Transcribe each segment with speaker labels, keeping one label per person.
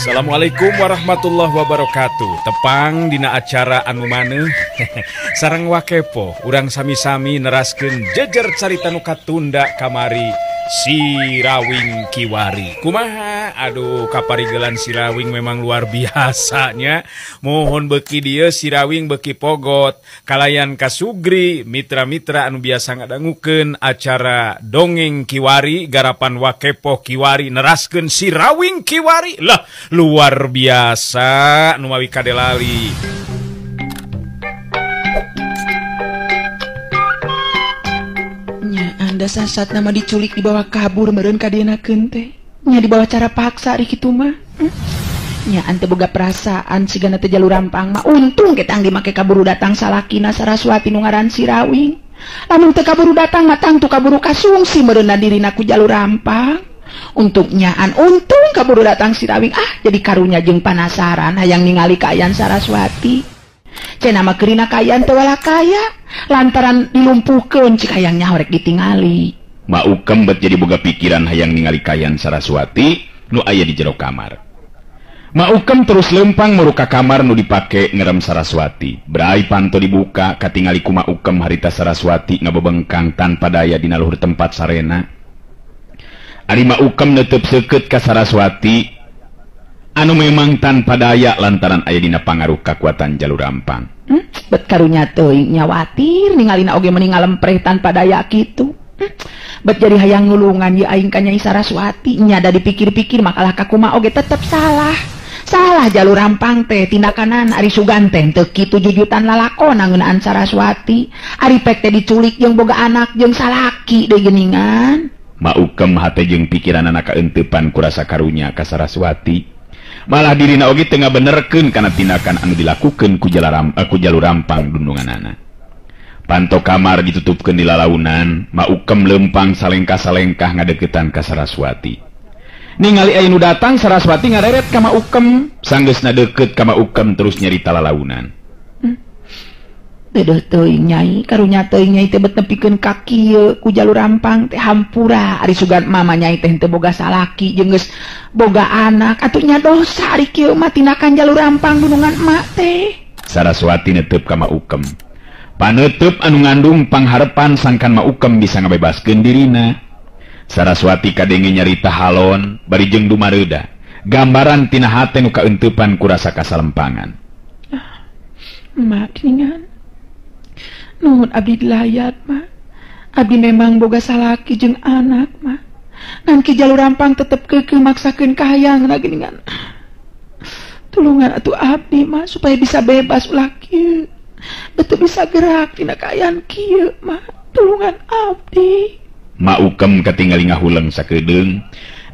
Speaker 1: Assalamualaikum warahmatullahi wabarakatuh. Tepang dina acara anu maneuh sareng Wakepo urang sami-sami neraskeun jejer carita nu katunda kamari Sirawing Kiwari. Kumaha? Aduh, kaparigelan Sirawing memang luar biasanya. Mohon beki dieu Sirawing beki pogot. Kalayan kasugri mitra-mitra anu biasa ngadangukeun acara Dongeng Kiwari garapan Wakepo Kiwari neraskeun Sirawing Kiwari. Lah, luar biasa nu mawi kadelali.
Speaker 2: Anda sasat nama diculik dibawa kabur meureun ka dienakeun teh. Nya dibawa cara paksa ari kitu mah. Nya ante boga perasaan sigana teh jalur rampang mah untung ketang dimake kaburu datang salakina Saraswati nu ngaran Sirawing. Lamun teu kaburu datang mah tangtu kaburu kasungsi meureunna dirina ku jalur rampang. Untung nyaan untung kaburu datang Sirawing, ah jadi karunya jeung panasaran hayang ningali kaayaan Saraswati. Cenah mah keurina kaayaan teu walakaya lantaran dilumpuhkeun cik hayang nyaho rek ditingali.
Speaker 3: Ma Ukem bet jadi boga pikiran hayang ningali kaayaan Saraswati nu aya di jero kamar. Ma Ukem terus lempang muruka kamar nu dipake ngerem Saraswati. Berai panto dibuka katingali ku Ma Ukem harita Saraswati ngabebengkang tanpa daya dina luhur tempat sarena. Ari Ma Ukem netep seukeut ka Saraswati anu memang tanpa daya lantaran aya dina pangaruh kakuatan jalur rampang.
Speaker 2: Bet karunya teuing nyawatir ningalina oge meni ngalempreh tanpa daya kitu. Bet jadi hayang nulungan ye aing ka Nyai Saraswati nya da dipikir-pikir makalah ka kumaha oge tetep salah. Salah jalur rampang teh tindakanana ari sugan teh teu kitu jujutan lalakona ngeunaan Saraswati. Ari pek teh diculik jeung boga anak jeung salaki deui geuningan.
Speaker 3: Ma Ukem hate jeung pikiranana kaeuntepan ku rasa karunya ka Saraswati. Malah dirina oge teu ngabenerkeun kana tindakan anu dilakukeun ku jalur rampang dundunganana. Panto kamar ditutupkeun di lalaunan, Ma Ukem lempang salengkah-salengkah ngadeukeutan ka Saraswati. Ningali aya nu datang Saraswati ngareret ka Ma Ukem, sanggeusna deukeut ka Ma Ukem terus nyarita lalaunan.
Speaker 2: Deudeuh teuing Nyai, karunya teuing Nyai teh bet nepikeun ka kieu ku jalur rampang teh hampura ari sugan mama Nyai teh teu boga salaki jeung geus boga anak atuh nya dosa ari kieu mah tinakan jalur rampang dunungan emak teh.
Speaker 3: Saraswati netep ka Ma Ukem. Panetep anu ngandung pangharepan sangkan Ma Ukem bisa ngabebaskeun dirina. Saraswati kadenge nyarita halon bari jeung dumareuda. Gambaran tina hate nu kaeuntepan ku rasa kasalempangan.
Speaker 2: Emak geuningan. Nuhun abdi dilayat mah. Abdi memang boga salaki jeung anak mah. Ngan ki jalur rampang tetep keukeuh maksakeun kahayangna geuningan. Tulungan atuh abdi mah supaya bisa bebas ulah kieu. Betul bisa gerak dina kaayaan kieu mah. Tulungan abdi.
Speaker 3: Ma Ukem katingali ngahuleng sakedeung.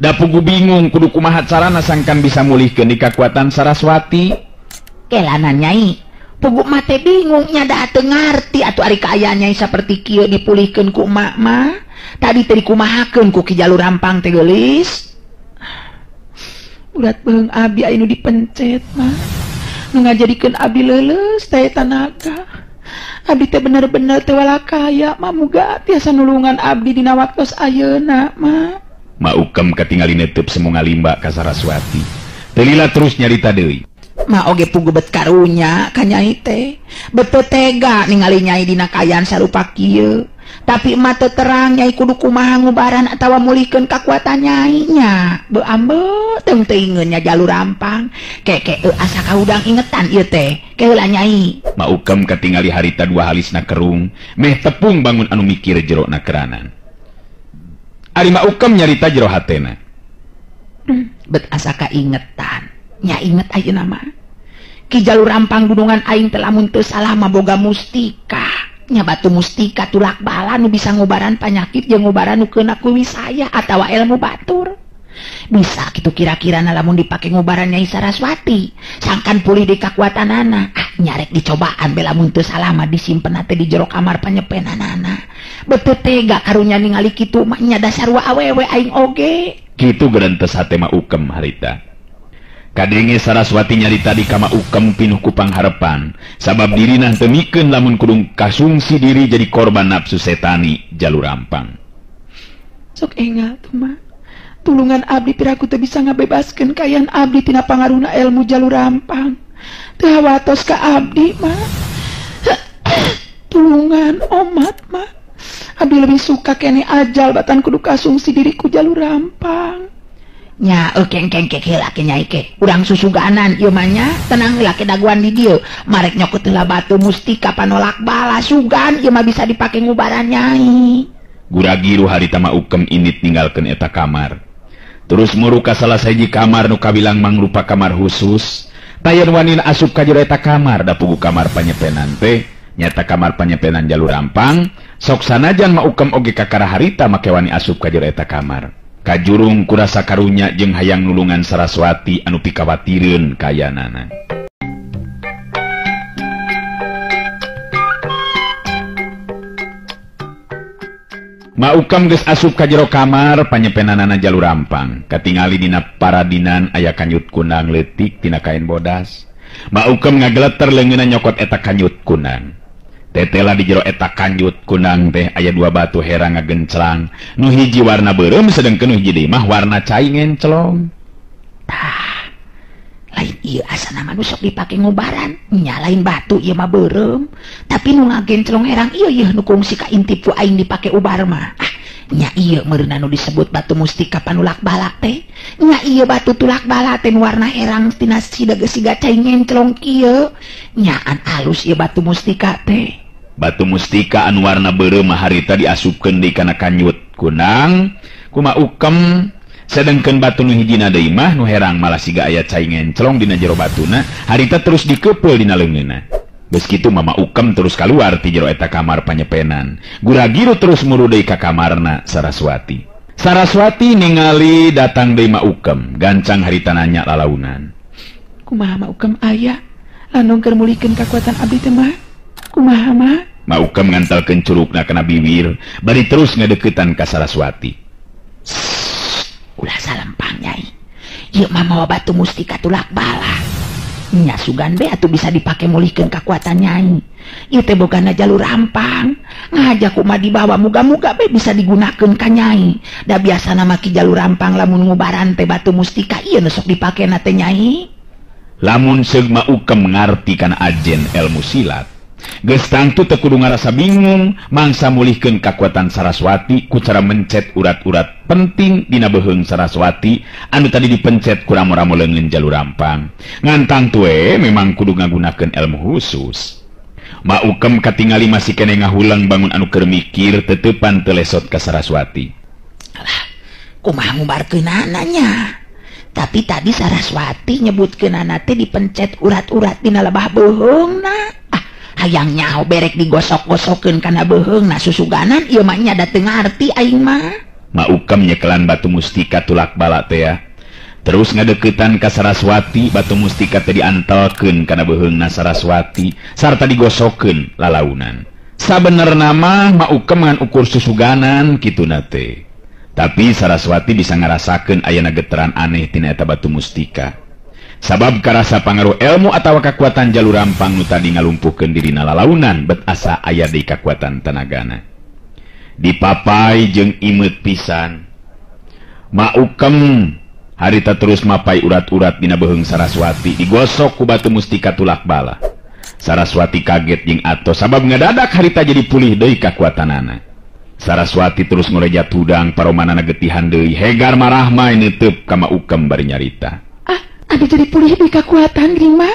Speaker 3: Da pugu bingung kudu kumaha carana sangkan bisa mulihkeun di kakuatan Saraswati.
Speaker 2: Kelana Nyai. Pugu mah teh bingung nya da teu ngarti atuh ari kaayaan Nyai saperti kieu dipulihkeun ku emak mah. Tadi teh dikumahakeun ku ki jalur rampang teh geulis. Urat beheung abdi aya nu dipencet mah. Nu ngajadikeun abdi leuleus teh tanaga. Abdi teh bener-bener teu walakaya mah muga tiasa nulungan abdi dina waktos ayeuna mah.
Speaker 3: Ma Ukem katingali netep semu ngalimba ka Saraswati. Teu lila terus nyarita deui.
Speaker 2: Ma oge pugu bet karunya ka Nyai teh. Bet teu tega ningali Nyai dina kaayaan sarupa kieu. Tapi emak teu terang Nyai kudu kumaha ngubaran atawa mulihkeun kakuatan Nyai nya. Beu ambe teu teuingeun nya jalur rampang. Keke asa kahudang ingetan ieu teh. Ke heula Nyai.
Speaker 3: Ma Ukem katingali harita dua halisna kerung, meh tepung bangun anu mikir jero na keranan. Ari Ma Ukem nyarita jero hatena.
Speaker 2: Bet asa kaingetan. Nya inget ayeuna mah. Ki jalur rampang gunungan aing teh lamun teu salah mah boga mustika. Nya batu mustika tulak bala nu bisa ngubaran panyakit jeung ngubaran nu keuna ku wisaya atawa ilmu batur. Bisa kitu kira-kirana lamun dipake ngubaran Nyai Saraswati, sangkan pulih di kakuatanana. Ah nyarek dicobaan be lamun teu salah mah disimpen teh di jero kamar panyepenanana. Betul tega karunya ningali kitu mah nya dasar wa awewe aing oge.
Speaker 3: Kitu gerentes hate Ma Ukem harita. Kadenge Saraswati nyarita di ka Ma Ukem pinuh ku pangharepan sabab dirina teu mikeun lamun kudu kasungsi diri jadi korban nafsu setani jalur rampang.
Speaker 2: Sok engal tuh mah. Tulungan abdi piraku teu bisa ngabebaskeun kayan abdi tina pangaruhna ilmu jalur rampang. Teu hawatos ka abdi mah. Tulungan omat mah. Abdi lebih suka kene ajal batan kudu kasungsi diriku jalur rampang. Nya keng heula ke nyai ke. Urang susuganan ieu mah nya, tenang heula ke daguan di dieu. Marek nyokot heula batu mustika panolak bala sugan ieu mah bisa dipake ngubaran nyai.
Speaker 3: Guragiru harita Ma Ukem indit ninggalkeun eta kamar. Terus muru ka salah sahiji kamar nu kabilang mangrupa kamar khusus. Tayan wanin asup ka jero eta kamar, da pugu kamar panyepenan teh nyata kamar panyepenan jalur rampang. Sok sanajan Ma Ukem oge kakara harita make wani asup ka jero eta kamar. Kajurung kurasa karunya jeung hayang nulungan Saraswati anu pikawatireun kayanana. Ma Ukem geus asup ka jero kamar panyepenanana jalur rampang. Katingali dina paradinan aya kanyut kunang leutik tina kain bodas. Ma Ukem ngageleter leungeunna nyokot eta kanyut kunang. Tetela di jero eta kanyut kunang teh aya dua batu herang ngagenclang. Nu hiji warna beureum sedengkeun nu hiji deui mah warna cai ngenclong.
Speaker 2: Tah, lain ieu asana mah nu sok dipake ngubaran. Nya lain batu ieu mah beureum, tapi nu ngagenclong herang ieu yeuh nu kungsi ka intip ku aing dipake ubar mah. Ah, nya ieu meureunna nu disebut batu mustika panulak bala teh. Nya ieu batu tulak bala teh nu warna herang tina siga siga cai ngenclong kieu. Nyaan alus ieu batu mustika teh.
Speaker 3: Batu mustika anu warna beureum mah harita diasupkeun deui kana kanyut kunang ku Ma Ukem, sedengkeun batu nu hijina deui mah nu herang malah siga aya cai ngenclong dina jero batuna, harita terus dikeupel dina leungeunna. Geus kitu mah Ma Ukem terus kaluar ti jero eta kamar panyepenan. Guragiru terus muru deui ka kamarna Saraswati. Saraswati ningali datang deui Ma Ukem, gancang harita nanya lalaunan.
Speaker 2: Kumaha Ma Ukem aya? Lanung keur mulihkeun kakuatan abdi teh mah? Kumaha mah?
Speaker 3: Ma Ukem ngantalkeun curugna kana biwir, bari terus ngadeukeutan ka Saraswati.
Speaker 2: Ulah salempang nyai. Ieu mah mawa batu mustika tulak bala. Nya sugan be atuh bisa dipake mulihkeun kakuatan nyai. Ieu teh bogana jalur rampang. Ngaja kumaha dibawa muga-muga be bisa digunakeun ka nyai. Da biasana mah ki jalur rampang lamun ngubaran teh batu mustika ieu nu sok dipakena teh nyai.
Speaker 3: Lamun seug Ma Ukem ngarti kana ajen ilmu silat, geus tangtu teu kudu ngarasa bingung mangsa mulihkeun kakuatan Saraswati ku cara mencet urat-urat penting dina beuheung Saraswati anu tadi dipencet ku ramo-ramo leungeun jalur rampang. Ngan tangtu we memang kudu ngagunakeun ilmu khusus. Ma Ukem katingali masih keneh ngahulang bangun anu keur mikir teteupan teu lesot ka Saraswati.
Speaker 2: Alah, kumaha ngubarkeunana nya? Tapi tadi Saraswati nyebutkeunana teh dipencet urat-urat dina lebah beuheungna. Hayang nyaho berek digosok-gosokeun kana beuheungna susuganan ieu mah nya da teu ngarti aing mah.
Speaker 3: Ma Ukem nyekelan batu mustika tulak bala teh ya. Terus ngadeuketan ka Saraswati, batu mustika teh diantelkeun kana beuheungna Saraswati sarta digosokeun lalaunan. Sabenerna mah Ma Ukem ngan ukur susuganan kituna teh. Tapi Saraswati bisa ngarasakeun ayana geteran aneh tina eta batu mustika. Sabab karasa pangaruh ilmu atawa kakuatan jalur rampang nu tadi ngalumpuhkeun dirina lalaunan bet asa aya deui kakuatan tenagana. Dipapai jeung imeut pisan. Ma Ukem harita terus mapai urat-urat dina beuheung Saraswati digosok ku batu mustika tulak bala. Saraswati kaget jeung atos sabab ngadadak harita jadi pulih deui kakuatanana. Saraswati terus ngoreja tudang paromanana getihan deui hegar marahmai neuteup ka Ma Ukem bari nyarita.
Speaker 2: Abdi jadi pulih di kekuatan geuning ma.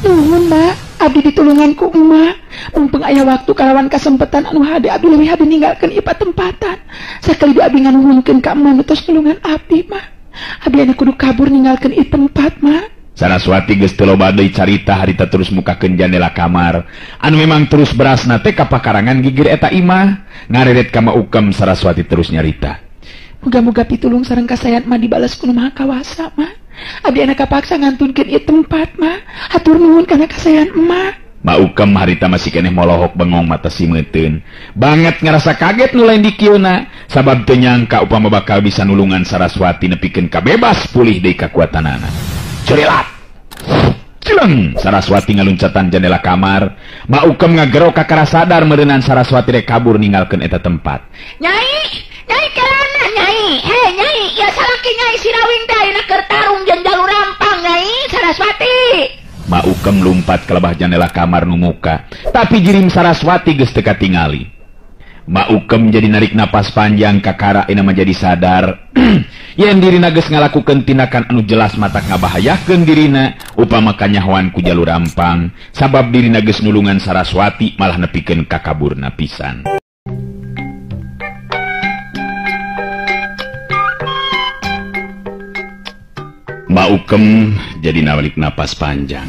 Speaker 2: Nuhun ma, abdi ditulungan ku emak. Mumpung aya waktu kalawan kasempetan anu hade abdi leuwih hade ninggalkeun ieu patempatan. Sakali abdi nganuhunkeun ka emak nu tos nulungan abdi ma. Abdi anu kudu kabur ninggalkeun ieu tempat ma.
Speaker 3: Saraswati geus teu loba deui carita harita terus mukakeun jandela kamar anu memang terus berasna teh ka pakarangan gigir eta imah. Ngareret ka Ma Ukem Saraswati terus nyarita.
Speaker 2: Muga-muga pitulung sareng kasayan ma dibales ku Nu Maha Kawasa ma. Abdi anak kapaksa ngantunkeun ieu tempat mah. Hatur nuhun kana kasayan emak.
Speaker 3: Ma Ukem harita masih keneh molohok bengong mata simeuteun. Banget ngerasa kaget nu lain dikieuna sabab teu nyangka upama bakal bisa nulungan Saraswati nepikeun kabebas pulih deui kakuatanana. Curilat. Cileng Saraswati ngaluncatan jendela kamar. Ma Ukem ngagero kakara sadar meureunan Saraswati rek kabur ninggalkeun eta tempat.
Speaker 2: Nyai, Nyai kelana nyai. Hei nyai, ya salaki nyai Sirawing teh ayeuna keur tarung jeung Jalur Rampang nyai Saraswati.
Speaker 3: Maukem lumpat ka lebah jandela kamar nu muka, tapi jirim Saraswati geus teu katingali. Maukem jadi narik napas panjang kakara ayeuna mah jadi sadar yen dirina geus ngalakukeun tindakan anu jelas matak ngabahayakeun dirina upama kanyahoan ku Jalur Rampang sabab dirina geus nulungan Saraswati malah nepikeun ka kaburna pisan. Maukem jadi narik napas panjang.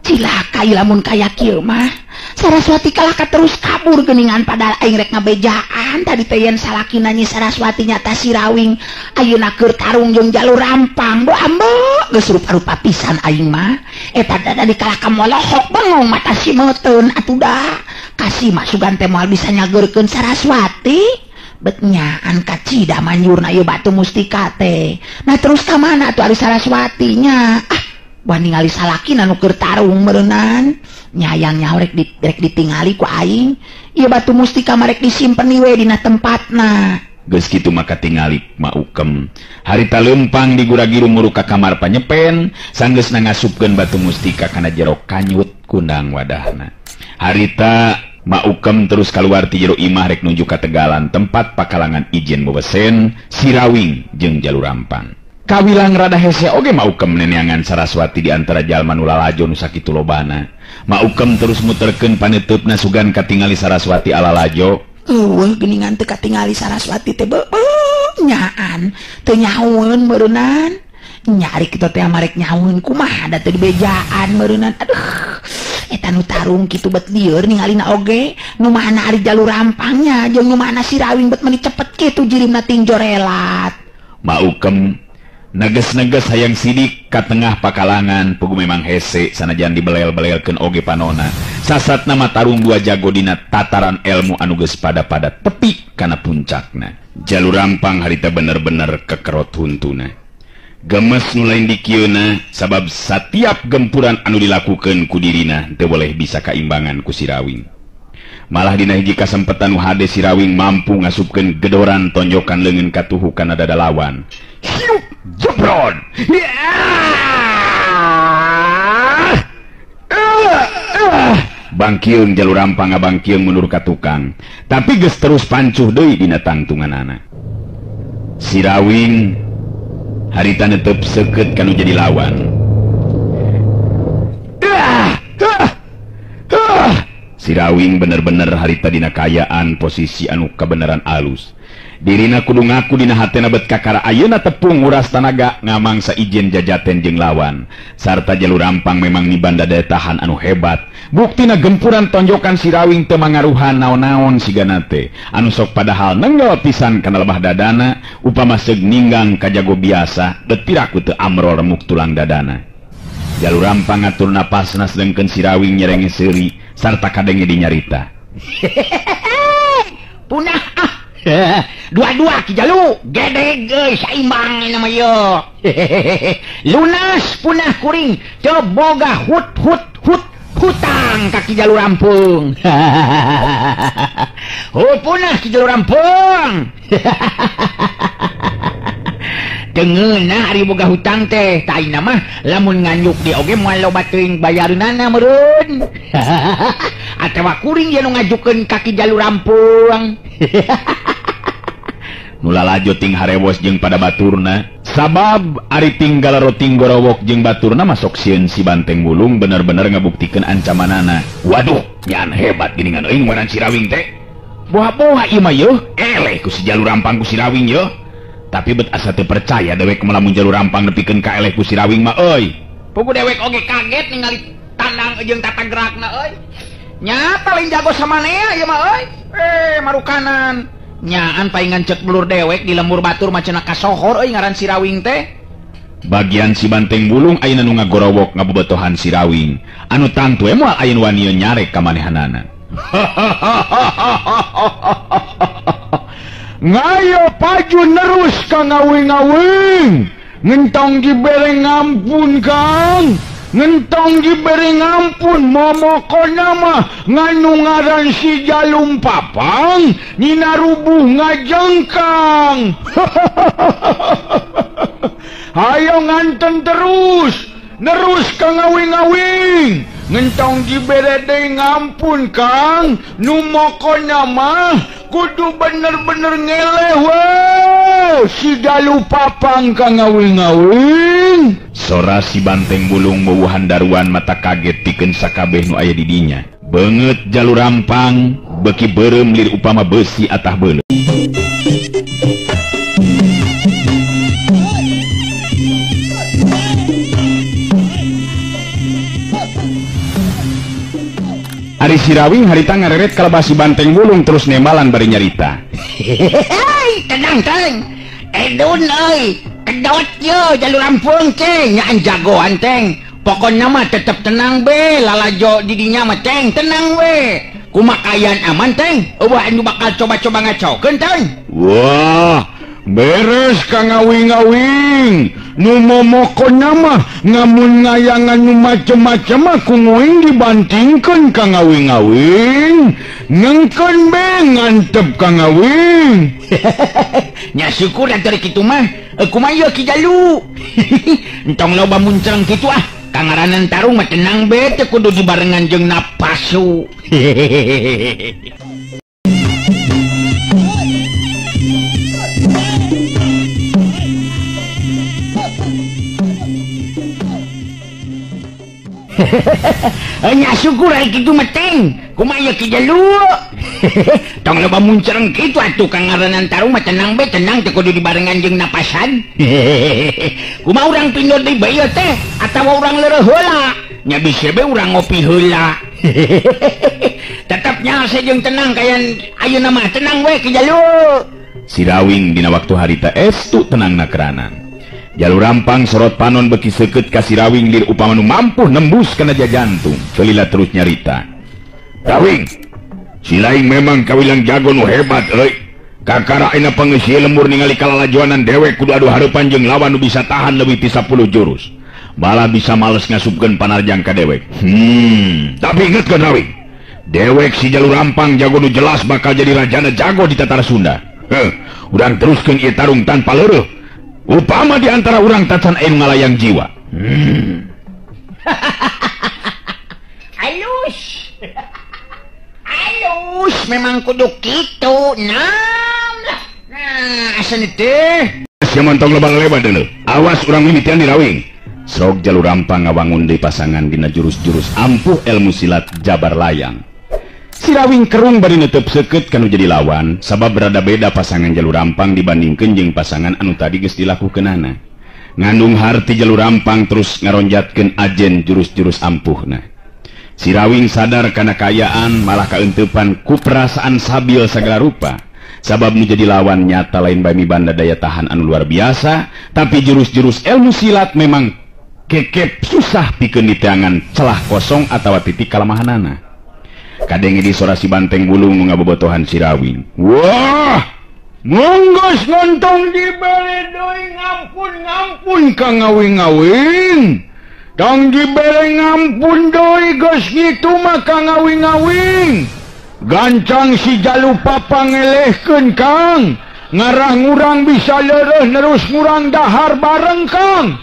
Speaker 2: Cilaka lamun kaya kieu mah. Saraswati kalah ka terus kabur geuningan padahal aing rek ngabejaan tadi teh yen salakina Nyi Saraswati nyata Sirawing ayeuna keur tarung jeung Jalur Rampang. Duh ambe geus rupa-rupa pisan aing mah. Eta tadi kalah ka molohok bengong mata si meuteun atuh da. Kasih mah sugan teh moal bisa nyageurkeun Saraswati. Bet nyaan kacida manjurna ieu batu mustika teh. Nah terus ka mana atuh ari Saraswatinya? Ah, wah ningali salakina nu keur tarung meureunnan. Nyayang nyaho rek ditingali ku aing. Ieu batu mustika mah rek disimpen we dina tempatna.
Speaker 3: Geus kitu maka tingali Maukem. Harita leumpang diguragiru muru ka kamar panyepen, sanggeusna ngasupkeun batu mustika kana jero kanyut kundang wadahna. Harita Maukem terus keluar ti jero imah rek nuju ka tegalan tempat pakalangan ijen bebesen Sirawing jeung Jalur Rampang. Kawilang rada hese oge Maukem neneangan Saraswati di antara jalma nu lalajo nu sakitu lobana. Maukem terus muterkeun paneuteup-na sugan katingali Saraswati ala lajo.
Speaker 2: Eueuh geuningan teu katingali Saraswati teh beuh nyaan teu nyahoeun meureunnan. Nyari kitu teh marek nyahoeun kumaha da teu dibejaan meureunnan. Aduh. Eta nu tarung kitu bet lieur ningalina oge nu mana ari Jalur Rampangnya jeung nu mana Sirawing bet meuni cepet kitu jirimna ting jorelat.
Speaker 3: Maukem neges-neges hayang sidik ka tengah pakalangan pugu memang hese sanajan dibelel-belelkeun oge panona. Sasatna mah tarung dua jago dina tataran ilmu anu geus pada-pada tepi kana puncakna. Jalur Rampang harita bener-bener kekerot huntuna. Gemes nu lain dikieuna sabab satiap gempuran anu dilakukeun ku dirina teu boleh bisa kaimbangan ku Sirawing. Malah dina hiji kasempetan nu hade Sirawing mampu ngasupkeun gedoran tonjokan leungeun katuhu kana dada lawan. Hiup jebron. Bangkieung Jalur Rampang ngabangkieung mundur ka tukang, tapi geus terus pancuh deui dina tangtunganana. Sirawing harita netep seukeut kanu jadi lawan. Sirawing bener-bener harita dina kayaan posisi anu kebenaran alus. Dirina kudu ngaku dina hatena bet kakara ayeuna tepung nguras tanaga ngamangsa ijen jajaten jeung lawan. Sarta Jalur Rampang memang nibanda daya tahan anu hebat. Buktina gempuran tonjokan Sirawing teu mangaruhan naon-naon sigana teh. Anu sok padahal nenggel pisan kana lebah dadana, upama seug ninggang ka jago biasa, bet piraku teu amrol remuk tulang dadana. Jalur Rampang ngatur napasna sedengkeun Sirawing nyerenge seuri sarta kadenge dinyarita.
Speaker 2: Punah ah. Dua-dua Ki Jalu, gedeg euy saimbang nama ieu. Lunas punah kuring teu boga hut hut hut hutang ka Ki Jalur Rampung. Oh punah Ki Jalur Rampung. Tengeunah ari boga hutang teh, ta ayeuna mah lamun nganjuk di oge moal loba teuing bayareunana meureun. Atawa kuring ieu nu ngajukeun ka Ki Jalur Rampung.
Speaker 3: Nu lalajo ting harewos jeung pada baturna, sabab ari tinggal roting gorowok jeung baturna masok sieun si Banteng Wulung bener-bener ngabuktikeun ancamanana. Waduh, nyan hebat geuningan euy ngaran Sirawing teh. Boha-boha ieu mah yeuh, eleh ku si Jalur Rampang ku Sirawing yeuh. Tapi bet asa teu percaya dewek melamun Jalur Rampang nepikeun ka eleh ku Sirawing mah euy.
Speaker 2: Pugu dewek oge kaget ningali tandang jeung tata gerakna euy. Nyata lain jago samanea ieu mah euy. Marukanan. Nyaan paingan cek belur dewek di lembur batur mah cenah kasohor euy ngaran Sirawing teh.
Speaker 3: Bagian si Banteng Wulung ayeuna nu ngagorowok ngabobetohan Sirawing. Anu tangtu we moal ayeuna wani nyarek ka manehanana. Ngayo paju nerus ka ngawing-ngawing. Ngentong dibere ngampun Kang.
Speaker 4: Ngentong diberi ngampun momokona mah nganu ngaran si Jalum Papang nina rubuh ngajengkang. Hayo nganten terus nerus kang ngawing-ngawing. Ngentong dibere deui ngampun Kang, nu mokona mah kudu bener-bener ngeleh we si Jalu Papang kang ngawing-ngawing.
Speaker 3: Sora si banteng bulung meuwuhan daruan mata kaget pikeun sakabeh nu aya di dinya. Beungeut Jalu Rampang beuki beureum lir upama beusi atah beuleuh. Ari Sirawing harita ngareret kalabasi banteng bulung terus nembalan bari nyarita.
Speaker 2: Hei, tenang teng. Edun euy, kedot ye Jalu Rampung teh nyaan jagoan teng. Pokona mah tetep tenang be, lalajo di dinya mah teng, tenang we. Kumakayan aman teng, eueuh anu bakal coba-coba ngacokeun teng.
Speaker 4: Wah, beres kang ngawing-ngawing. Nu momokona mah ngamun ngayangan nu macem-macem mah ku nguing dibantingkeun kang ngawing-ngawing. Ngengkeun be ngantep kang ngawing.
Speaker 2: Nya syukur atuh kitu mah. Kumaha ieu Ki Jalu? Entong loba muncreng kitu ah. Kangaranan tarung mah tenang be teu kudu dibarengan jeung napasu. Nya syukur ari kitu mah teng. Kumaha ieu Ki Jalu? Tong loba muncreng kitu atuh kangaranan tarung mah tenang be, tenang teu kudu dibarengan jeung napasan. Kumaha urang pindot deui bae ieu teh atawa urang leureuh heula? Nya bisa be urang ngopi heula. Tetep nya jeung tenang kayan ayeuna mah tenang we Ki Jalu.
Speaker 3: Sirawing dina waktu harita estu tenang nakeranan. Jalu Rampang sorot panon beki seukeut ka Sirawing lir upama nu mampu nembus kana jantung. Celila terus nyarita.
Speaker 4: Rawing, si laing memang kawilang jago nu hebat euy. Kakara ayeuna pangeusieun lembur ningali kalalajoanan dewek kudu adu hareupan jeung lawan nu bisa tahan leuwih ti 10 jurus. Malah bisa males ngasupkeun panarjang ka dewek. Tapi ingetkeun Rawing, dewek si Jalu Rampang jago nu jelas bakal jadi rajana jago di Tatar Sunda. Heh, urang teruskeun ieu tarung tanpa leureut. Upama di antara urang tacan anu ngalayang jiwa.
Speaker 2: Alus. Alus memang kudu kitu. Nam lah. Nah, asa teh.
Speaker 3: Sia montong loba-loba deuleu. Awas urang mimitian di Rawing. Sok Jalu Rampang ngawangun deui pasangan dina jurus-jurus ampuh ilmu silat Jabar Layang. Sirawing kerung bari netep seukeut kanu jadi lawan sabab berada beda pasangan Jalu Rampang dibandingkeun jeung pasangan anu tadi geus dilakukeunana. Ngandung harti Jalu Rampang terus ngaronjatkeun ajen jurus-jurus ampuhna. Sirawing sadar kana kaayaan malah kaeuntepan ku perasaan sabil sagala rupa. Sabab nu jadi lawan nyata lain bae mibanda daya tahan anu luar biasa, tapi jurus-jurus ilmu silat memang kekep susah pikeun diteangan celah kosong atawa titik kalemahanana. Kadenge di sora si banteng bulung nu ngabobotohan Sirawing.
Speaker 4: Wah, monggo ngontong dibere deui ngampun-ngampun kang ngawing-ngawing. Tong dibere ngampun deui geus kitu mah kang ngawing-ngawing. Gancang si Jalu Papang ngelehkeun Kang. Ngarah ngurang bisa leureuh nerus ngurang dahar bareng Kang.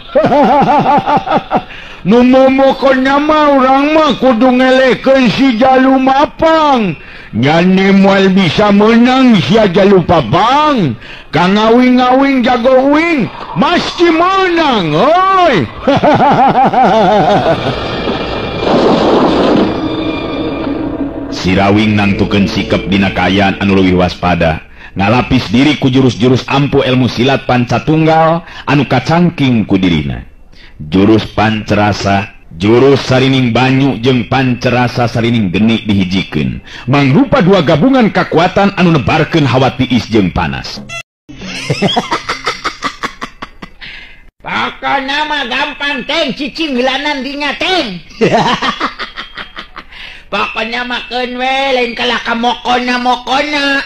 Speaker 4: Nu momokona mah urang mah kudu ngelehkeun si Jalu Mapang. Nyane moal bisa menang sia Jalu Papang. Kang ngawing-ngawing jago uing mesti menang oi.
Speaker 3: Sirawing nangtukeun sikep dina kaayaan anu leuwih waspada, ngalapis diri ku jurus-jurus ampuh ilmu silat pancatunggal anu kacangking ku dirina. Jurus pancerasa, jurus sarining banyu jeung pancerasa sarining geni dihijikeun. Mangrupa dua gabungan kakuatan anu nebarkeun hawa tiis jeung panas.
Speaker 2: Pokona mah gampang teng cicing heulangan dinya teng. Pokoknya makan we lain kalah ka mokona mokona.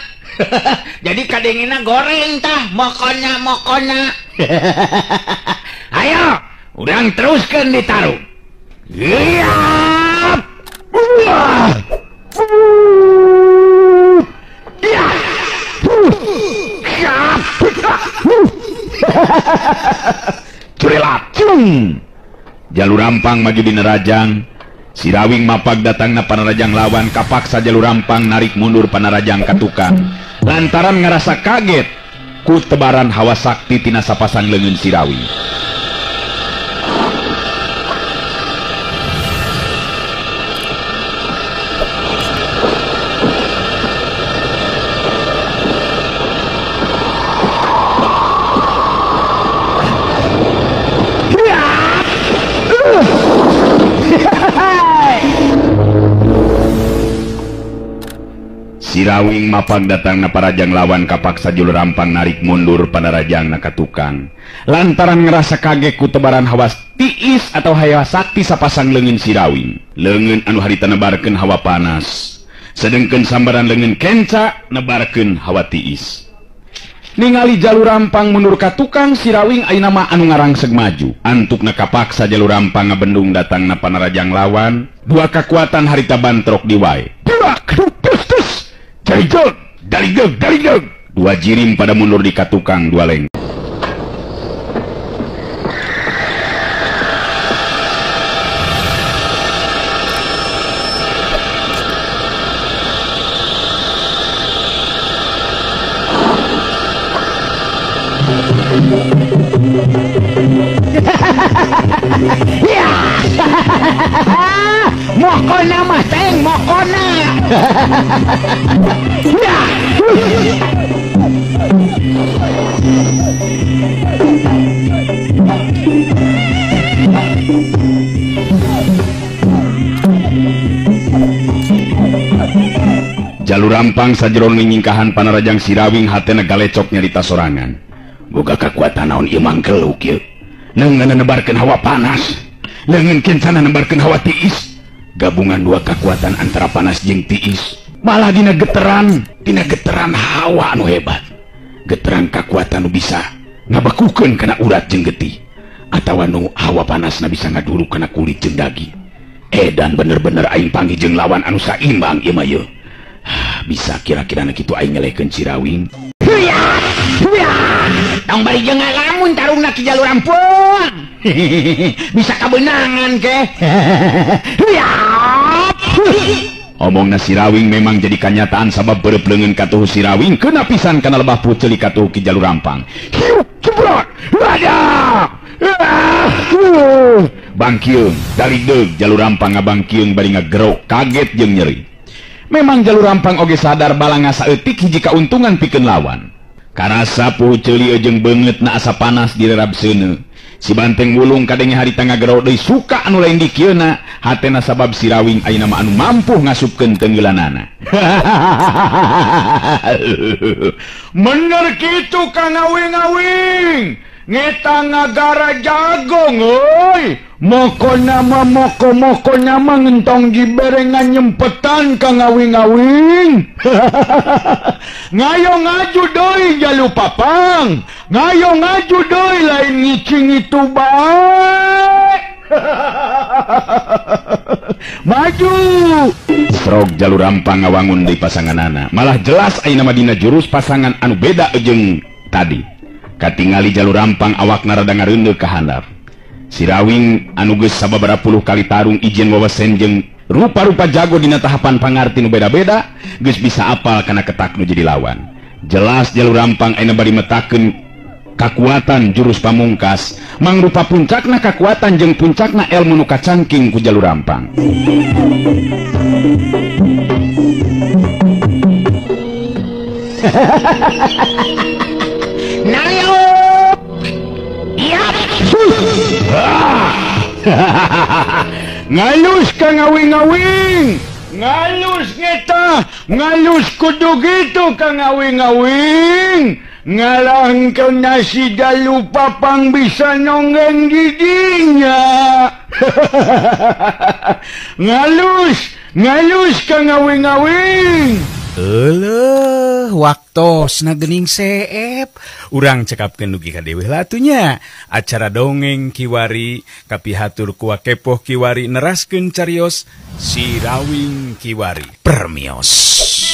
Speaker 2: Jadi kadengina goreng tah mokona mokona. Ayo, urang teruskeun ditaruh.
Speaker 4: Curelacung. Jalur Rampang maju di nerajang. Sirawing mapag datangna panarajang lawan, kapaksa Jalur Rampang narik mundur panarajang ka tukang. Lantaran ngerasa kaget ku tebaran hawa sakti tina sapasang leungeun Sirawing. Sirawing mapag datangna parajang lawan, kapaksa Jalur Rampang narik mundur panarajangna ka tukang. Lantaran ngerasa kaget ku tebaran hawa tiis atau hawa sakti sapasang leungeun Sirawing. Leungeun anu harita nebarkeun hawa panas, sedengkeun sambaran leungeun kenca nebarkeun hawa tiis. Ningali Jalur Rampang mundur ka tukang, Sirawing ayeuna mah anu ngarangseg maju. Antukna kapaksa Jalur Rampang ngabendung datangna panarajang lawan. Dua kekuatan harita bantrok di wae. Daligeg. Dua jirim pada mundur di katukang dua leng.
Speaker 2: Mokona mah teng mokona.
Speaker 4: Jalur Rampang sajeron nyingkahan panarajang Sirawing hatena galecok nyarita sorangan. Boga kakuatan naon ieu mangkeluk ieu. Leungeun nebarkeun hawa panas, leungeun kencana nebarkeun hawa tiis. Gabungan dua kekuatan antara panas jeung tiis, malah dina geteran hawa anu hebat. Geteran kekuatan nu bisa ngabakukeun kana urat jeung getih, atawa nu hawa panasna bisa ngaduruk kana kulit jeung daging. Edan bener-bener aing panggih jeung lawan anu saimbang ieu mah yeuh. Bisa kira-kira na kitu aing ngelehkeun Sirawing.
Speaker 2: Tong bari jeung ngalamun tarungna ki Jalur Rampang. Bisa kabeunangan ke.
Speaker 4: Omongna Sirawing memang jadi kanyataan sabab beureub leungeun katuhu Sirawing keuna pisan kana lebah puceuli katuhu ki Jalur Rampang. Hiup jebrot. Wadah. Bangkieung daligdeug Jalur Rampang ngabangkieung bari ngagerok kaget jeung nyeri. Memang Jalur Rampang oge sadar balanga saeutik hiji kauntungan pikeun lawan. Karasa puhu ceuli jeung beungeut na asa panas direrab seuneu. Si banteng wulung kadenge harita ngagero deui suka anu lain dikieuna, hatena sabab Sirawing ayeuna mah anu mampu ngasupkeun tenggelanana. Bener kitu Kang Awing-awing. Ngeta ngagara jagong euy. Mokona mah moko-mokona mah ngentong diberengan nyempetan Kang Awing-awing. Ngayo ngaju deui Jalu Papang. Ngayo ngaju deui lain ngicing itu bae. Maju. Srog Jalur Rampang ngawangun deui pasanganana. Malah jelas ayeuna mah dina jurus pasangan anu beda jeung tadi. Katingali Jalur Rampang awakna rada ngareundeuh ka handap. Sirawing anu geus sababaraha puluh kali tarung ijen wawasen jeung rupa-rupa jago dina tahapan pangarti nu beda-beda, geus bisa apal kana ketak nu jadi lawan. Jelas Jalur Rampang ayeuna bari metakeun kakuatan jurus pamungkas, mangrupa puncakna kakuatan jeung puncakna elmu nu kacangking ku Jalur Rampang. Ngalus Kang Awing-awing, ngalus ngeta, ngalus kudu gitu Kang Awing-awing. Ngalangkeun nasi Jalu Papang bisa nonggeng didinya. Ngalus, ngalus Kang Awing-awing.
Speaker 1: Euleuh, waktosna geuning seep. Urang cekapkeun dugi ka deui heula atuh nya. Acara dongeng kiwari kapihatur ku Wakepoh kiwari neraskeun carios Si Rawing Kiwari. Permios.